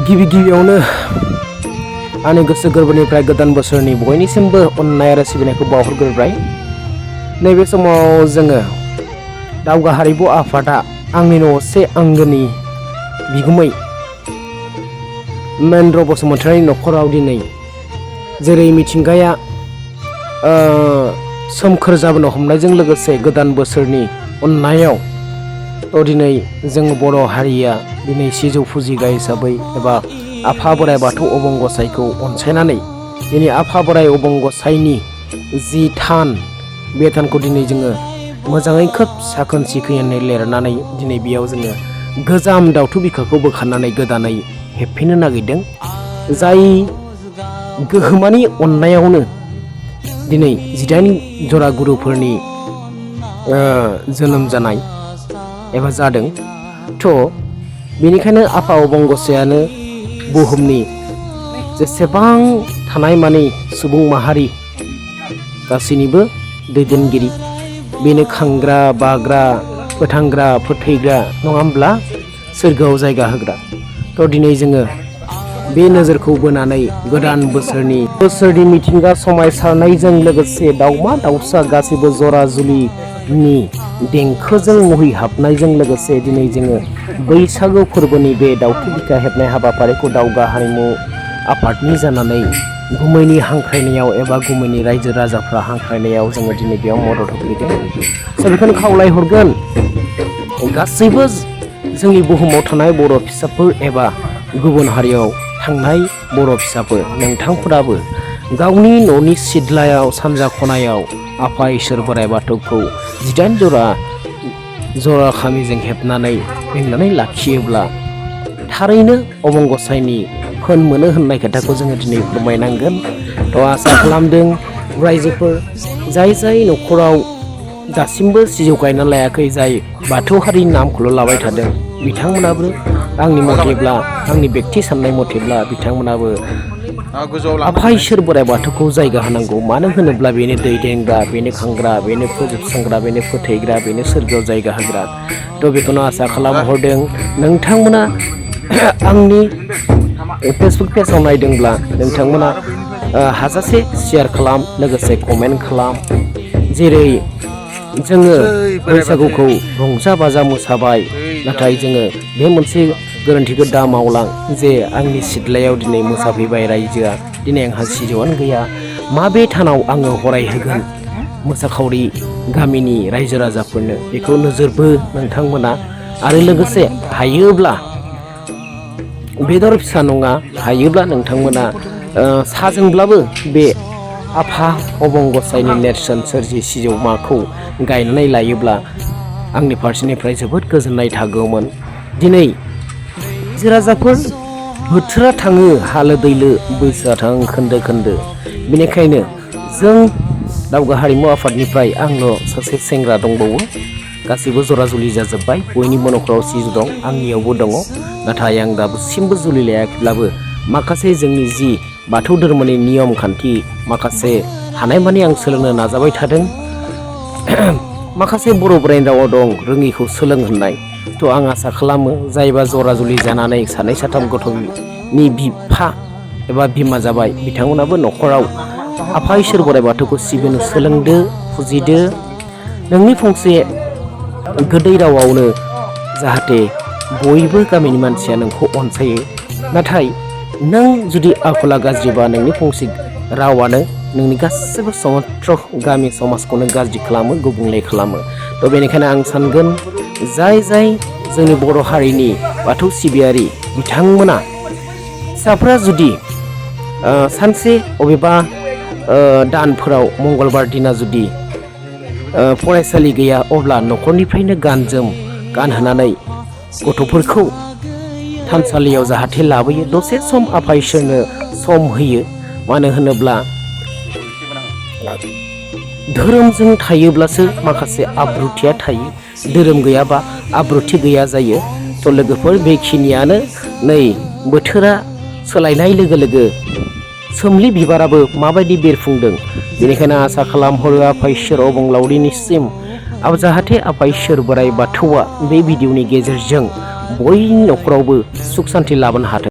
गिबियावनो आंनि गोसो गोरबोनिफ्राय गोदान बोसोरनि बयनिसिमबो अननाय आरो सिबिनायखौ बावहरग्रोबाय। नैबे समाव जोङो दावगाहारिबो आफादा आंनि न'से आंगोनि बिगुमै महेन्द्र बसुमतारिनि न'खराव दिनै जेरै मिथिंगाया सोमखोर जाबोनो हमनायजों लोगोसे गोदान बोसोरनि अननायाव दिनै जों बर' हारिया दिनै सिजौ फुजिग्रा हिसाबै एबा आफा बोराइ बाथौ अबंगसाइखौ अनसायनानै दिनै आफा बोराइ अबंगसाइनि जि थान बे थानखौ दिनै जोङो मोजाङै खोब साखोन सिखोनै लिरनानै दिनै बेयाव जोङो गोजाम दावथु बिखाखौ बोखारनानै गोदानै हेबफिननो नागिरदों। जाय गोहोमानि अननायावनो दिनै 18 जरा गुरुफोरनि जोनोम जानाय एबा जादों। बेनिखायनो आफा अबंगसायानो बुहुमनि जेसेबां थानाय मानि सुबुं माहारि गासैनिबो दैदेनगिरि, बेनो खांग्रा बाग्रा फोथांग्रा फोथैग्रा नङा होमब्ला, सोरगोआव जायगा होग्रा। दिनै जोङो बे नोजोरखौ बोनानै गोदान बोसोरनि मिथिंगा समायसारनायजों लोगोसे दाउमा दाउसा गासैबो जरा जुलिनि देंखोजों मुहिहाबनायजों लोगोसे दिनै जोङो बैसागु फोरबोनि बे दावथु बिखा हेबनाय हाबाफारिखौ दावगा हारिमु आफादनि जानानै गुमैनि हांख्रायनायाव एबा गुमैनि रायजो राजाफ्रा हांख्रायनायाव जोङो दिनै बेयाव मदद होफैदों। बेखौनो खावलायहरगोन गासैबो जोंनि बुहुमाव थानाय बर' फिसाफोर एबा गुबुन हारियाव थांनाय बर' फिसाफोर, नोंथांफोराबो गावनि न'नि सिथ्लायाव सानजा खनायाव आफा इसोर बोराइ बाथौखौ 18 जरा खामिजों हेबनानै बेंनानै लाखियोब्ला थारैनो अबंगसाइनि फोन मोनो होननाय खोथाखौ जोङो दिनै फोरमायनांगोन। आसा खालामदों रायजोफोर जाय न'खराव दासिमबो सिजौ गायना लायाखै, जाय बाथौ हारिनि नामखौल' लाबाय थादों, बिथांमोनाबो आंनि मथेब्ला, आंनि बेक्ति साननाय मथेब्ला बिथांमोनाबो आफा इसोर बोराइ बाथौखौ जायगा होनांगौ। मानो होनोब्ला बेनो दैदेनग्रा, बेनो खांग्रा, बेनो फोजोबस्रांग्रा, बेनो फोथैग्रा, बेनो सोरगोआव जायगा होग्रा। बेखौनो आसा खालामहरदों। नोंथांमोना आंनि फेसबुक पेजाव नायदोंब्ला नोंथांमोना हाजासे शेयार खालाम, लोगोसे कमेन्ट खालाम। जेरै जोङो बैसागुखौ रंजा बाजा मोसाबाय, नाथाय जोङो बे मोनसे गोरोन्थिखौ दा मावलां जे आंनि सिथ्लायाव दिनै मोसाफैबाय रायजोआ, दिनै आंहा सिजौआनो गैया, माबे थानाव आङो हराय होगोन मोसाखावरि गामिनि रायजो राजाफोरनो, बेखौ नोजोरबो नोंथांमोना। आरो लोगोसे हायोब्ला बेदर फिसा नङा, हायोब्ला नोंथांमोना साजोंब्लाबो बे आफा अबंगसाइनि नेरसोन सोरजि सिजौमाखौ गायनानै लायोब्ला आंनि फारसेनिफ्राय जोबोद गोजोननाय थागौमोन। दिनै रायजो राजाफोर, बोथोरा थाङो हालो दैलो, बैसोआ थाङो खोन्दो खोन्दो। बेनिखायनो जों दावगा हारिमु आफादनिफ्राय आंल' सासे सेंग्रा दंबावो। गासैबो जरा जुलि जाजोब्बाय, बयनिबो न'खराव सिजौ दं, आंनियावबो दङ। नाथाय आं दासिमबो जुलि लायाखैब्लाबो माखासे जोंनि जि बाथौ धोरोमनि नियम खान्थि, माखासे हानायमानि आं सोलोंनो नाजाबाय थादों। माखासे बर' बोराइनि रावाव दं रोङिखौ सोलों होननाय। आं आसा खालामो जायबा जरा जुलि जानानै सानै साथाम गथ'नि बिफा एबा बिमा जाबाय, बिथांमोनाबो न'खराव आफा इसोर बोराइ बाथौखौ सिबिनो सोलोंदो, फुजिदो। नोंनि फंसे गोदै रावावनो जाहाथे बयबो गामिनि मानसिया नोंखौ अनसायो। नाथाय नों जुदि आखला गाज्रिबा नोंनि फंसे रावानो नोंनि गासैबो समस्त्र गामि समाजखौनो गाज्रि खालामो, गुबुंले खालामो। बेनिखायनो आं सानगोन जाय जोंनि बर' हारिनि बाथौ सिबियारि बिथांमोना फिसाफ्रा जुदि सानसे अबेबा दानफोराव मंगलबार दिना जुदि फरायसालि गैया, अब्ला न'खरनिफ्रायनो गान-जोम गानहोनानै गथ'फोरखौ थानसालियाव जाहाथे लाबोयो, दसे सम आफा इसोरनो सम होयो। मानो होनोब्ला धोरोमजों थायोब्लासो माखासे आब्रुथिया थायो, धोरोम गैयाबा आब्रुथि गैया जायो। लोगोफोर, बेखिनियानो। नै बोथोरा सोलायनाय लोगो लोगो सोमलि बिबाराबो माबायदि बेरफुंदों, बेनिखायनो आसा खालामहरो आफा इसोर अबंलावरिनिसिम जाहाथे आफा इसोर बोराइ बाथौआ बे भिडिअनि गेजेरजों बयनि न'खरावबो सुख सान्थि लाबोनो हाथों।